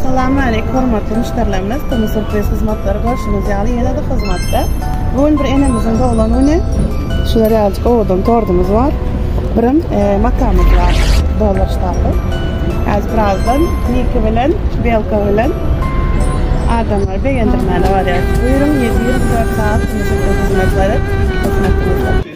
Salam aleýk hormatly müşderilerimiz, Tümi Surpriz hyzmatlary görşüňiz ýaly ýene-de hyzmatda. Bu gün bir enemiziň doglan güni. Şular ýalyjyk owadan tordumyz bar. Birem e, matamyz bar. Dollar ştapy. Häzir birazdan Niki bilen, Belka bilen adamlary begendirmäne barýarys. Buyurun 7-24 saat Tümi Surpriz hyzmatlary hyzmatymyzda.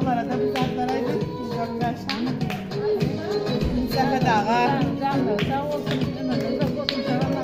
Olara-da bu zatlar aýdyň. Sähet aga. Janlary sag bolsun, ömürleri uzak bolsun, sagallar